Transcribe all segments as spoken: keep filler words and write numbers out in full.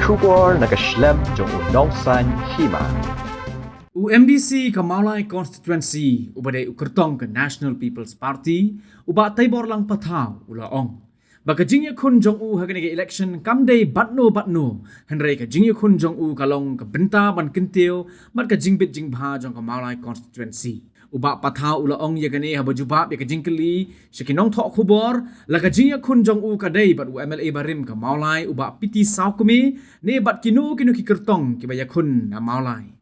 Khubor na ka shlem jong u Nongsaiñ Hima. U MDC ka Mawlai Constituency, uba dei u kyrtong ka National People's Party, u Bah Teiborlang Pathaw, u la ong ba ka jingïakhun jong u ha kane ka election kam dei bad no bad no, hynrei ka jingïakhun jong u ka long ka bynta ban kyntiew bad ka jingbit jingbha jong ka Mawlai Constituency. U Bah Pathaw u la ong ïa kane haba jubab ïa ka jingkylli sha ki nongthoh khubor, la ka jingïakhun jong u ka dei bad u MLA barim ka Mawlai, u Bah P T Sawkmie, ne bad kino kino ki kyrtong kiba ïakhun na Mawlai.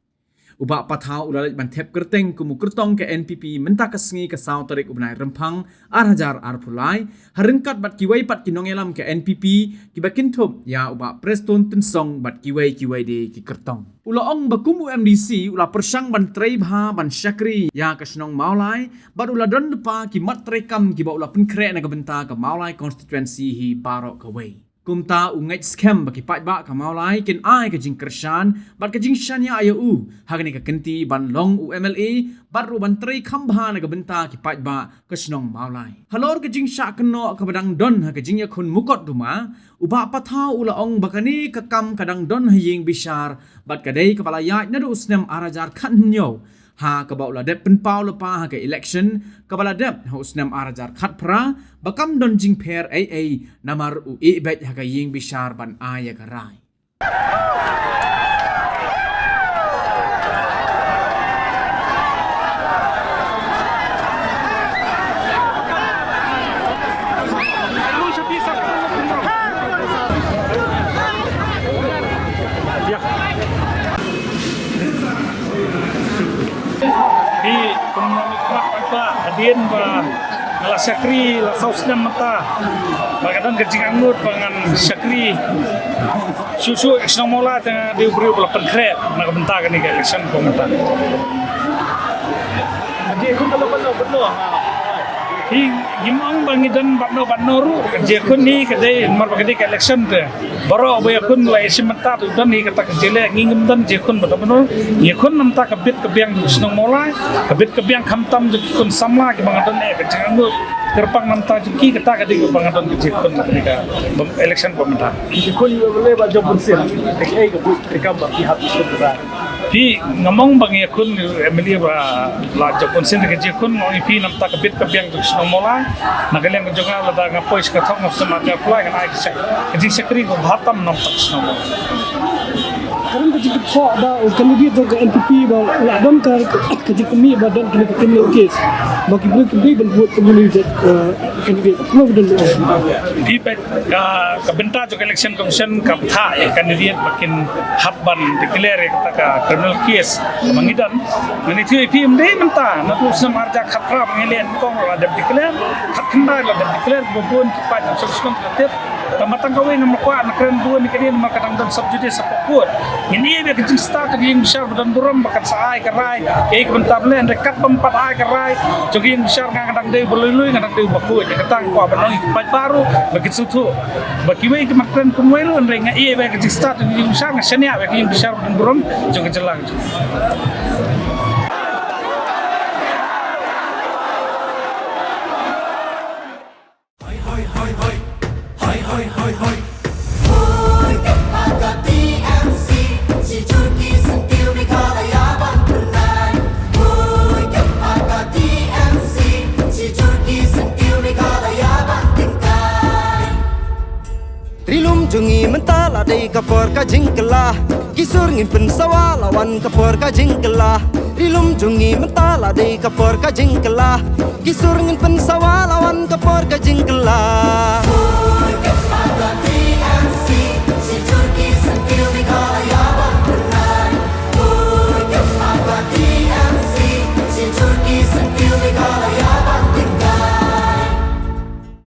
U Bah Pathaw u la leit ban thep kyrteng kum u kyrtong ka NPP mynta ka sngi ka saw tarik u bnai Rymphang ar hajar arphew lai, ha ryngkat bad kiwei pat ki nongïalam ka NPP, kiba kynthup ïa u Bah Prestone Tynsong bad kiwei kiwei de ki kyrtong. U la ong ba kum u MDC u la pyrshang ban trei bha ban shakri ïa ka shnong Mawlai, bad u la don lypa ki mat treikam kiba u la pynkhreh na ka bynta ka Mawlai Constituency hi baroh kawei. Kumta u ngeit skhem ba ki paidbah ka Mawlai kin ai ka jingkyrshan bad ka jingshaniah ïa u ha kane ka kynti ban long u MLA bad ruh ban trei kham bha na ka bynta ki paidbah ka shnong Mawlai. Halor ka jingshah kynnoh kaba dang don ha ka jingïakhun mukotduma, u Bah Pathaw u la ong ba kane ka kam ka dang don ha ïing bishar bad ka dei kaba la ïaid naduh u snem ar hajar khathynñiew, ha kaba u la dep pynpaw lypa ha ka election kaba la dep ha u snem ar hajar khatphra, ba kam don jingpher ei ei namar u ïeh beit ha ka ïing bishar ban ai ïa ka rai. Hi kum ngi khmat ba hadien ba nga la shakri la saw snem mynta, ba ka don ka jingangnud ba ngan shakri shuh shuh ïa ka shnong Mawlai, te nga dei u briew ba la pynkhreh na ka bynta kane ka election ba mynta. Hi ngim ong ba ngi don bad no bad no ruh, ka jingïakhun hi ka dei namar ba ka dei ka election te. Baroh ba ïakhun la ïashim bynta, te don hi kata ka jingleh, ngi ngim don jingïakhun bad no bad no. Ngi ïakhun namar ka bit ka biang jong ka shnong Mawlai, ka bit ka biang khamtam jong ki khun samla kiba nga don eh ka jingangnud kyrpang namar jong ki, kata ka dei kaba nga don ka jingïakhun ha kane ka election ba mynta. Jingïakhun ïa u MLA Bah Job Bunsien, kaei ka bit ka kam ba phi hap ïakhun kata? Phi, ngam ong ba ngi ïakhun ïa u MLA Bah Job Bunsien, ka jingïakhun nga ong ïa phi namar ka bit ka biang jong ka shnong Mawlai. Na ka liang ka jong nga, lada nga poi sha ka thong, nga sdang ma ka pla, ngan ai ka shak-, ka jingshakri kaba bha tam namar ka shnong Mawlai. Ka don ka jingkynnoh ba u candidate jong ka NPP ba la don ka, ka jingkynnoh ba don kane ka criminal case, ba ki briew ki briew ban vote ka candidate, eh, candidate. Kumno ka don? Phi, peit, ka, ka bynta jong ka Election Commission ka bthah ïa candidate ba kin hap ban declare ïa kata ka criminal case ba ngi don. Ngan ïathuh ïa phi, ym dei mynta, naduh u snem ar hajar khatphra ba ngi leh nyngkong la dep declare, khatkhyndai la dep declare, kiba bun ki paid nongshong shnong ki la tip. Tangba tang kawei ngam lah kwah ban kren bun ïa kane namar ka dang don sub judice hapoh court. Ngin ïa ïa ka jingstad jong ka ïing bishar ba donburom ba kan sa ai ka rai ïa ka bynta ba leh, hynrei katba ym pat ai ka rai jong ka ïing bishar, nga nga dang dei uba lui lui, nga dang dei uba khuid. Ïa kata nga kwah ban ong ïa ki paidbah ruh ba kin sngewthuh ba kiwei ki mat kren kumwei ruh, hynrei nga ïa ïa ka jingstad jong ka ïing bishar, nga shaniah ïa ka ïing bishar ba donburom jong ka jylla. Hoi, hoi, hoi, hoi. Hoi, hoi, hoi, hoi. Hoi, kynmaw ka T M C. Shi jur ki syntiew Meghalaya ban pynlait. Hoi, kynmaw ka T M C. Shi jur ki syntiew Meghalaya ban pynlait. Ri lum jong ngi mynta la dei ka por ka jingkylla. Ki sur ngin pynsawa la wan ka por ka jingkylla. Ri lum jong ngi mynta la dei ka por ka jingkylla. Ki sur ngin pynsawa la wan ka por ka jingkylla.